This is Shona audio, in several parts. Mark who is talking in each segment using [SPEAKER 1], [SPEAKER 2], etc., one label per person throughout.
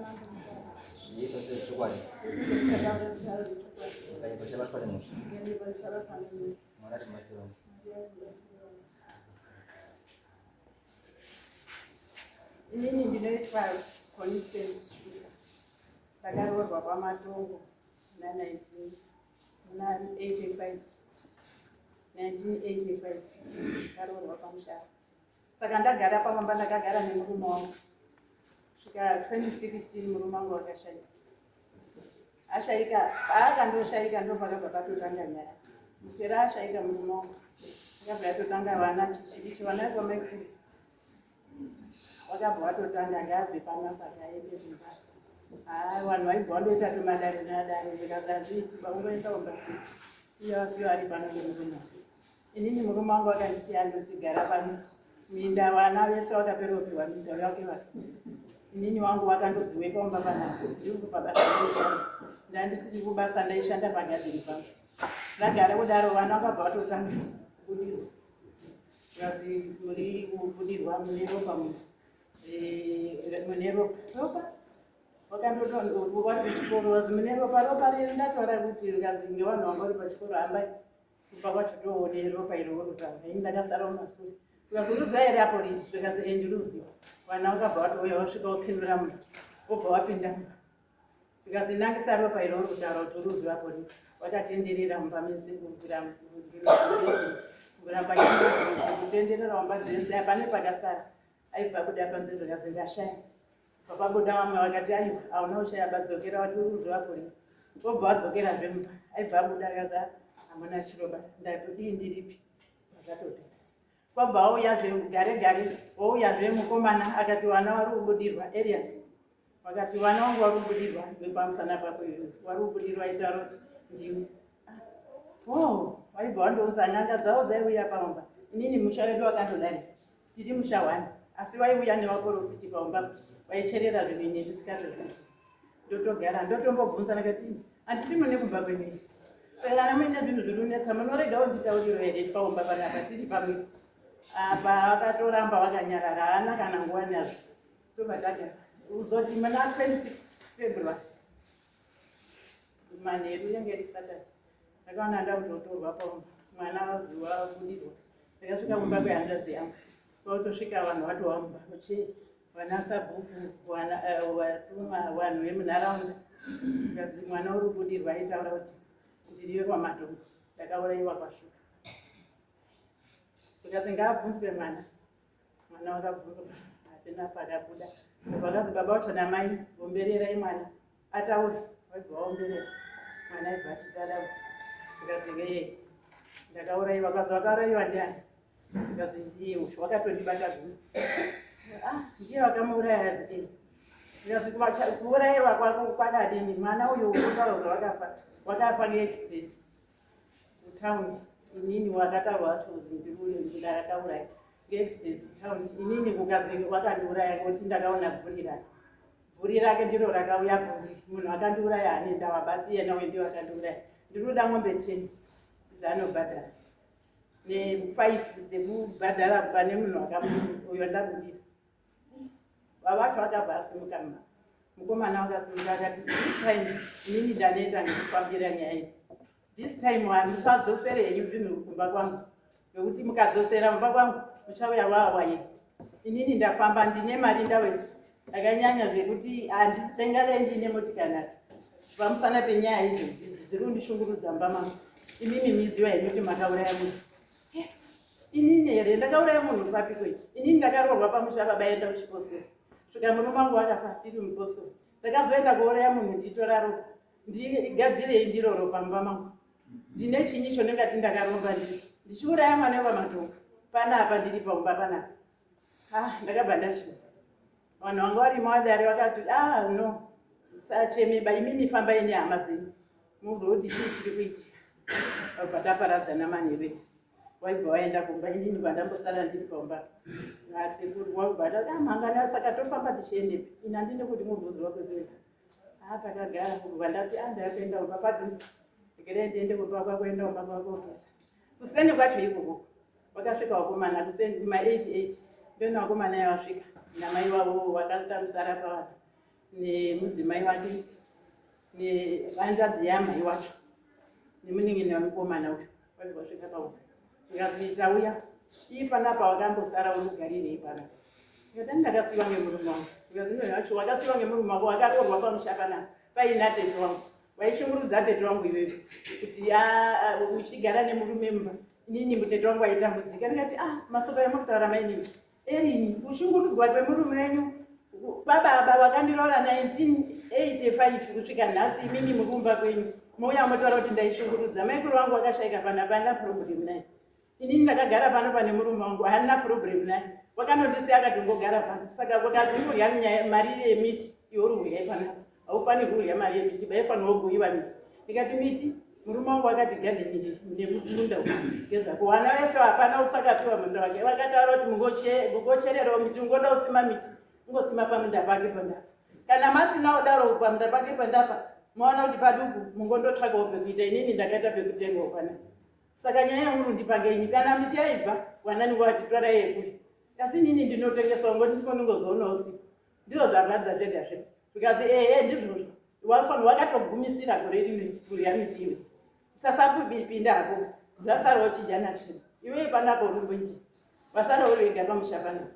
[SPEAKER 1] Mambo Mutasa.
[SPEAKER 2] Zvese zvechokwadi. Ukanyepa uchabatwa nemhosva.
[SPEAKER 1] Ukanyepa uchabatwa nemhosva.
[SPEAKER 2] Mwari atibatsire.
[SPEAKER 1] Mwari atibatsire. Inini ndinoitwa Constance Shuka. Ndakaroorwa kwaMatongo muna 19 muna 85 1985 ndakaroorwa pamusha. Saka ndagara pamamba ndakagara nemurume wangu svika 2016 murume wangu akashaika. Ashaika paakandoshaika ndopakabva patotanga nyaya. Muswera ashaika murume wangu akabva yatotanga vana chichirichi vana vekwaMaikuru vakabva vatotanga ngaabve pano asati aende kumba. Haa vanhu vaibva vandoita tumadare nadare zvikanzi hazviiti vakungoenda kumba sei iye asiyo ari pano nemurume wake. Inini murume wangu akandisiya ndochigara pano minda vana vese vakapera kupiwa minda yake vati inini wangu vakandoziweka umba panapa ndiri pabasa ndandisiri kubasa ndaishanda pagadheni pangu ndagara kudaro vana vakabva vatotanga kubudirwa zvazi muri kubudirwa mune ropa eh, mune ropa ropa vakandotori kuchikoro vazi mune ropa ropa riri ndatora kuti rikazi ngevanhu vanga vari pachikoro hambai Kumba kwacho toone ropa iro rotanga ini ndakasara mumasure zvikanzi unoziva here apo rii zvikanzi e ndinoziva vana vakabva vatouya vasvika vopindura munhu vobva vapinda mumba zvikanzi nangisa ropa iro uri kutaura kuti uruziva apo rii vakatenderera mumba mese kuramba kutenderera mumba dzese hapane pakasara aibva kuda panze zvikanzi ndashaya Papabuda vamwe vakati aiwa hauna kushaya badzokera vati uri kuziva kuri vobva vadzokerazve mumba aibva abuda akaza hamuna chiroba ndatodii ndiripi akatopera kwabva wauyazve gare gare wauyazve mukomana akati vana vari kubudirwa arias vakati vana vangu vari kubudirwa vepamusana pako iwe vari kubudirwa aitaura kuti ndiwe o oh, vaibva vandounza n'anga dzavo dzaiuya pamba inini musha wedu wakandodai Tiri musha one asi vaiuya nevaporofiti paumba vaicherera zvinhu ini ndisikatozvizi ndotogara ndotombobvunza ndakati handiti mune kumba kwenyu saka kana muine zvinhu zviri kunetsa munoregawo nditauriro here paumba panapa tiri pamwe apa vakatoramba vakanyarara haana kana nguva nazvo tobva tagara uzoti muna 26 February manheru yange iri Saturday ndakaona ndakutotorwa paumba mwana waziwa abudirwa ndakasvika kumba kwehanzvadzi yangu kwakutosvika vanhu vatova mumba uchi vana sabhuku eh, vatumwa vanhu vemunharaunda kazi mwana uri kubudirwa aitaura kuti ndiri wekwamatombo ndakauraiwa kwashuka ndikati ngaabvunzwe mwana mwana wakabvunzwa hapena pakabuda vakazi baba wacho namai vombererai mwana ataura vaibva vaomberera mwana aibva ati tadavo ndikazi ngeye ndakauraiwa kazi wakauraiwa ndiani ndikazi ndiye uyu wakatondibata gumi ah ndiye wakamuuraya azi ndikazi kuuraiwa kwako kwakadini mwana uyu ukutaura kuti wakafa wakafa ngeaccident kutaundi inini wakataurwa wacho kuti ndakauraya ngeaccident kutaundi inini kukazi wakandiuraya ngokuti ndakaona bvuri rake bvuri rake ndiro rakauya bvuri munhu akandiuraya ane ndawa basi iyena uyu ndiyo akandiuraya ndiri kuda mombe ten dzaanobhadhara nefive dzekubhadhara pane munhu uyo ndabudira Baba vacho akabva asimuka mma. Mukomana akasimuka akati this time inini ndaneta nekufambira nyaya idzi. This time handichadzosere henyu zvinhu kumba kwangu nekuti mukadzosera kumba kwangu muchauya wawairi. Inini ndafamba ndine mari ndawesi ndakanyanya zvekuti handisi denga ndine motikari nacho pamusana penyaya idzodzi dziri kundishungurudza mumba mangu imimi miziva henyu kuti makauraya munhu Inini here ndakauraya munhu papi kwe? Inini ndakaroorwa pamusha baba enda kuchipostori. Svika murume wangu wakafa tiri mupostori. Ndakazoenda kuuraya munhu nditora ropa. Ndigadzirei ndiro ropa mumba mangu. Ndine chinyi chondingati ndakaromba ndiri. Ndichiuraya mwana wepamatongo. Panapa ndiri paumba panapa. Ah, ndakabva ndachema. Vanhu vanga varimo vadare vakati ah no. Sacheme ba imimi fambai nehama dzenyu. Muzoti chii chiri kuitika. Vabva taparadzana manheru. Waibva waenda kumba inini vandambosara ndiri pamba nasekuru waibva ndati ah mangana saka tofamba tichiendepi ini handine kuti mumboziva kwekuenda ah takagara kubva ndati ah ndakuenda kumba padhuze regerai ndiende kumba kwakuenda kumba kwakogeza kuseni kwacho ikoko vakasvika vakomana kuseni kuma 88 ndona vakomana yavasvika namai vavo vakatamisara pavana. Nemudzimai wake nehanzvadzi yamai wacho nemunin'ina wemukomana uyu vaibva vasvika paumba. Ndikati tauya ii panapa wakambosara uri kugarirei panapa? Ndikati ndakasiwa ngemurume wangu. Ndikati ino yacho wakasiwa ngemurume wako wakaroorwa pamusha panapa paina tete wangu waishungurudza tete wangu iwewe kuti uchigara nemurume mumba inini mutete wangu aitambudzika. Ndikati ah masoko yamuri mainini erini kushungurudzwa kwemurume wenyu bababa wakandiroora 1985 kusvika nhasi imimi mukumba kwenyu mouya motaura kuti ndaishungurudza maikuru wangu wakashaika pana pana problem naye inini ndakagara pano pane murume wangu haana problem naye wakanondisiya akatongogara pano saka wakazongorya mari yemiti iwe uri kudya panapa haufanirwi kudya mari yemiti baifanirwa kugoyiwa miti ndikati miti murume wangu akati gadheni nemunda ngezvako vana vese hapana usakapiwa munda wake vakataura kuti mungochererawo miti ungoda usima miti ungosima pamunda pake pandapa kana masina kudaro pamunda pake pandapa maona kuti paduku mungondotsvakawo pekuita inini ndakaita pekutengawo panapa saka nyaya yamuri kundipange ini kana miti yaibva wanani vati torai yekudya asi inini ndinotengesa ngoti ndiko ndingozoonawo usiku ndizvo zvarwadza zvega zvega because ehe ndizvozvo wafanira wakatogumisira gore rino kudya miti iwe usasapinda hako zvasara uchidya nachino iwe panapa uri mbwindi wasara uri wega pamusha pano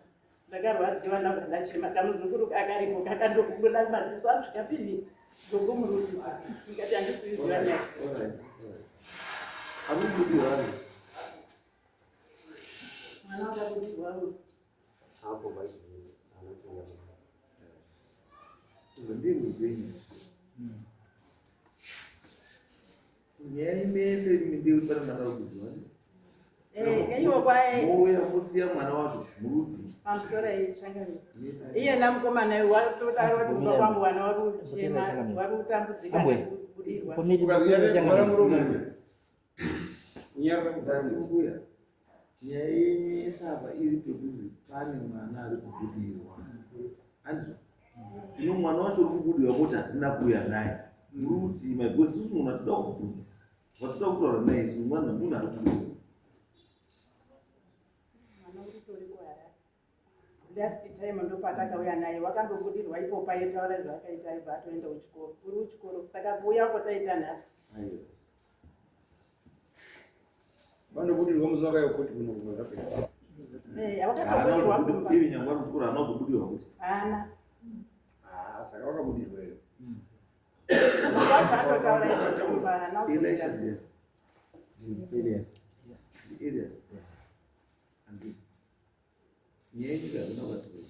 [SPEAKER 1] ndakarwadziwa ndabva ndachema kamuzukuru kakaripo kakandobuda maziso asvika piri gogo muruti ndikati handisi kuiziva nyaya. Mwana wakabudirwa uyu.
[SPEAKER 2] Hapo basi anatenga.
[SPEAKER 3] Ndingudzwenyu nyaya imese ndekuti pane mwana wekudziwa.
[SPEAKER 1] Iwo kwae.
[SPEAKER 3] Mouya mosiya mwana wacho murudzi.
[SPEAKER 1] Pamusoro ichangamira iyena mukomana uyu watotaura kuti kumba kwangu vana vari kuchema vari kutambudzika
[SPEAKER 2] Ambwe.
[SPEAKER 1] nekubudirwa.
[SPEAKER 4] Ukaziyara muromo unyarara
[SPEAKER 3] ndati
[SPEAKER 4] kudhani.
[SPEAKER 3] mbuya, nyaya yenyu yesava iri pekuzi pane mwana ari kubudirwa, andizvo? Zvino mwana wacho uri kubudirwa kuti hatina kuuya naye muri kutima because isusu munhu atida kubvunza watida kutaura naye isu mwana munhu ari kubudirwa.
[SPEAKER 1] Mwana uritori kuHarare. Last time ndopatakauya naye wakandobudirwa ipo paitaura zvaakaita aibva atoenda kuchikoro uri kuchikoro saka kuuya kwataita nhasi.
[SPEAKER 3] Aiwa.
[SPEAKER 4] Vanobudirwa musi wakauya koti kuno kubva zvapera.
[SPEAKER 1] Wakatobudirwa mumba.
[SPEAKER 3] Ivi nyangwe ari kuchikoro haana kuzobudirwa futi.
[SPEAKER 1] Haana.
[SPEAKER 4] Ah, saka wakabudirwa here?
[SPEAKER 1] Munhu wacho atotaura izvozvo kumba haana
[SPEAKER 3] Elisha.
[SPEAKER 1] kuzobuda.
[SPEAKER 3] Yes.
[SPEAKER 2] Elias.
[SPEAKER 3] Elias, handiti nyaya yenyika hakuna vati kuti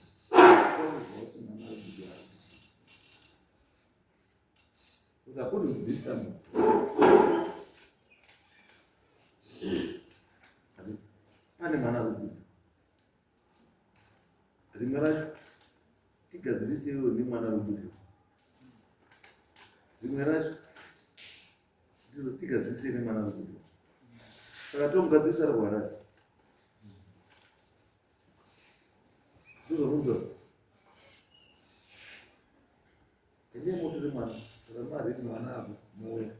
[SPEAKER 3] mwana ari kubudirwa kuti because according to this someone, handiti pane mwana ari kubudirwa rimwe racho tigadziriseiwo nemwana ari kubudirwa rimwe racho ndizvo tigadzirisei nemwana ari kubudirwa saka tomugadzirisa ari kuHarare ndizvo endei motore mwana saka mareti mwana apo mouya.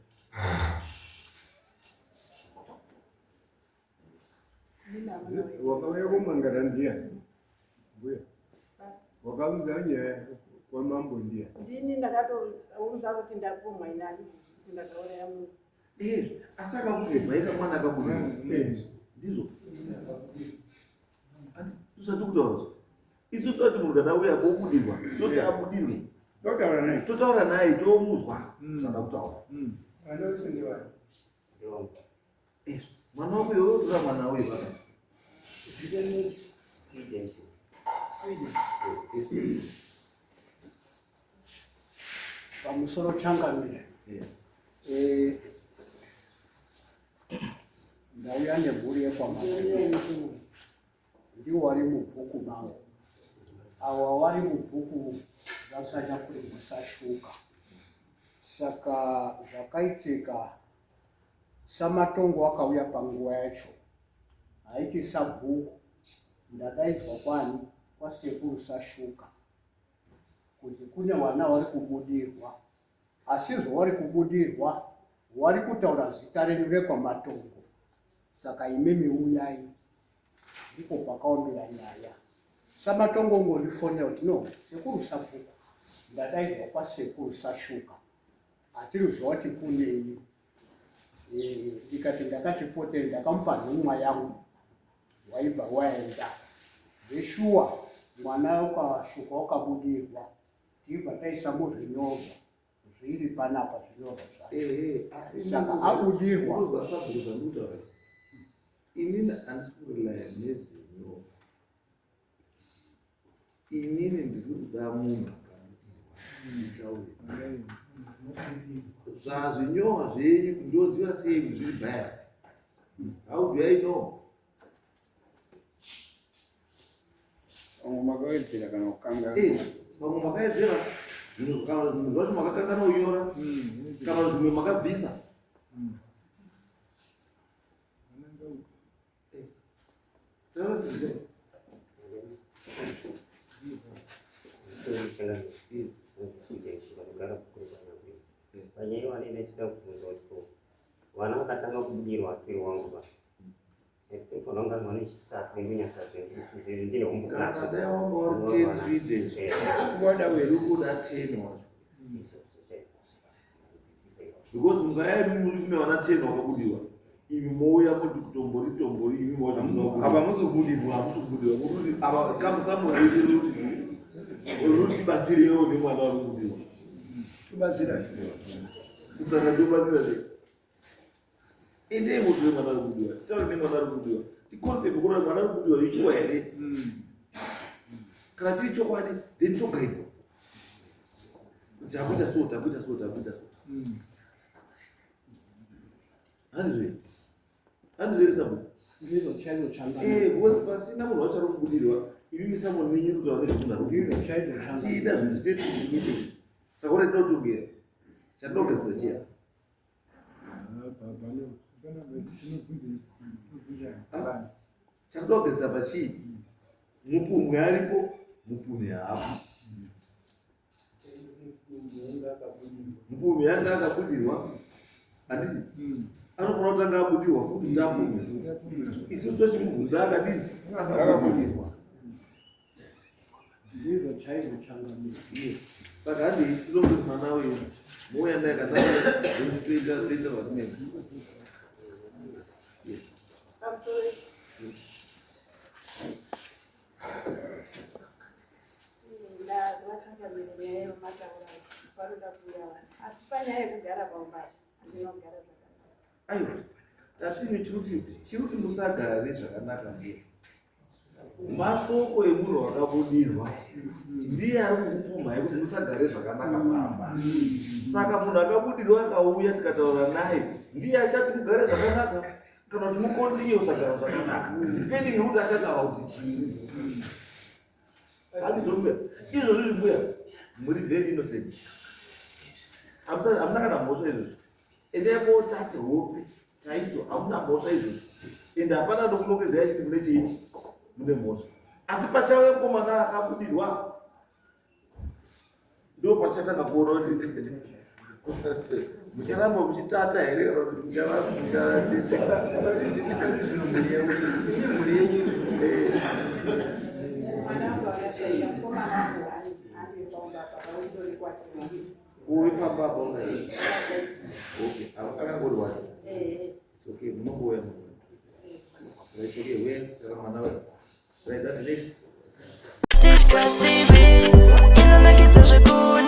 [SPEAKER 4] Wakauya kumangara ndiani mbuya? Wakaunza nyaya kwamambo ndiani?
[SPEAKER 1] Ndini ndakatounza kuti ndapumwa inani kuti ndakauraya munhu.
[SPEAKER 3] Eh, asi akakureba ika mwana akabudirwa ndizvo ati tusati kutaura isu toti munhu kana auya kobudirwa toti abudirwe.
[SPEAKER 4] Totaura naye.
[SPEAKER 3] Totaura naye tomuzwa zvada kutaura.
[SPEAKER 4] Vana vese ndevani?
[SPEAKER 3] Eh, mwana wako iwe utora mwana uyu baba.
[SPEAKER 2] Sweden.
[SPEAKER 3] Sweden.
[SPEAKER 5] Pamusoro changamire. Ndauya nemhuri yekwaMarange ndiwo wari mubhuku mangu awa wari mubhuku raSanyakurimwa Sashuka. Saka zvakaitika samatongo akauya panguva yacho haiti sabhuku ndadaidzwa kwani kwasekuru Sashuka kuti kune vana vari kubudirwa asi zvavari kubudirwa vari kutaura zita renyu rekwaMatongo saka imimi uyai ndipo pakaombera nyaya samatongo ungondifonera kuti no sekuru sabhuku. Ndadaidzwa kwasekuru Sashuka hatiri kuziva kuti kunei. Ndikati ndakati potei, ndakamupa nhumwa yangu waibva waenda. Zveshuwa mwana ukashuka wakabudirwa tibva taisa muzvinyorwa zviri panapa zvinyorwa zvacho. Saka abudirwa.
[SPEAKER 3] Inini handisi kurelaya nezinyorwa. Inini ndiri kuda munhu akabudirwa nditaure. Zvazvinyorwa zvenyu ndoziva sei kuti zviri biased? How do I know?
[SPEAKER 4] Pamwe makawedzera kana kukanga.
[SPEAKER 3] Eh, pamwe makawedzera kana zvimwe zvacho makakangana kunyora kana zvimwe makabvisa.
[SPEAKER 2] Panyaya vanenge vachida kubvunza kuti ko vana vakatanga kubudirwa asiri wangu ba inofanira kunge mwana wechitatu nekunyasa ndine
[SPEAKER 3] humbuka nazvo. Kana dai wanga uri 10 Sweden,
[SPEAKER 4] Wada
[SPEAKER 3] uri kuda 10 wacho. Because mungaya imi muri kune vana 10 vakabudiwa. Imi mouya moti tombori tombori imi wacho musina
[SPEAKER 4] Apa musi kubudirwa.
[SPEAKER 3] Hamusi kubudirwa. Muri kuti apa kamusamu renyu riri kuti riri kutibatsirewo nemwana uri kubudirwa.
[SPEAKER 4] Tobatsira.
[SPEAKER 3] Kusaka tobatsira sei? Endei motore mwana ari kubudiwa. Titaure nemwana ari kubudiwa. Ticonfirm kuti mwana ari kubudiwa ichuwa here? Kana chiri chokwadi, then togaidwa. Kuti takuita so, takuita so, takuita so. Handizvo? Handizvo here sabhuku?
[SPEAKER 5] Ndizvo chaizvo changamire.
[SPEAKER 3] Eh, because pasina munhu wacho ari kubudirwa, imi misambo nenyu kutaura nezvemunhu ari kubudirwa.
[SPEAKER 5] Ndizvo chaizvo changamire.
[SPEAKER 3] Tida zvinhu zvitete kuti zviite. Saka uri tinotongera. Chandinogadzisa chiya. Chandinogadzisa pachii? Mupumwi aripo, mupumwi haapo. Mupumwi anga akabudirwa. Handiti? Anofanira kutanga abudirwa futi kuti apumwe futi. Isusu tochimubvunza akadini? Akabudirwa.
[SPEAKER 5] Ndizvo chaizvo changamire.
[SPEAKER 3] Yes. Saka handei tinongoti mwana uyu mouya naye kana toita toita zvatinenge. Yes.
[SPEAKER 1] Pamusoro ndazvachangamire nyaya yemataura kuti panoda kuuya vanhu asi panyaya yekugara pamba handinogara zvakanaka.
[SPEAKER 3] Aiwa, tatini chiri kuti musagare zvakanaka mbuya. Masoko emunhu wakabudirwa ndiye ari kukupumhai kuti musagare zvakanaka pamba. Saka munhu akabudirwa akauya tikataura naye ndiye achati mugare zvakanaka kana kuti mukontinye kusagara zvakanaka depending nekuti achataura kuti chii. Handizvo mbuya, izvozvi mbuya muri very innocent. Hamuna kana mhosva izvozvi. Endai motate hope chaidzo, hamuna mhosva izvozvi. Ende hapana nokunongedzai achiti mune chii, mune mhosva. Asi pachauya mukomana akabudirwa ndo pachatanga kuona kuti mucharamba muchitata here kana kuti mucharamba muchadetseka.
[SPEAKER 4] Mhuri yenyu
[SPEAKER 1] Mwana wangu akashaika, mukomana wangu ari pamba apa paudori kwake.
[SPEAKER 3] Uyu pamba apa una okay, akangori wacho.
[SPEAKER 1] Eh,
[SPEAKER 3] It's okay, munongouya munhu. Right, okay, where tara mwana wewe. Right, that's the next.
[SPEAKER 6] Tichkach TV inonakidza zvekuru.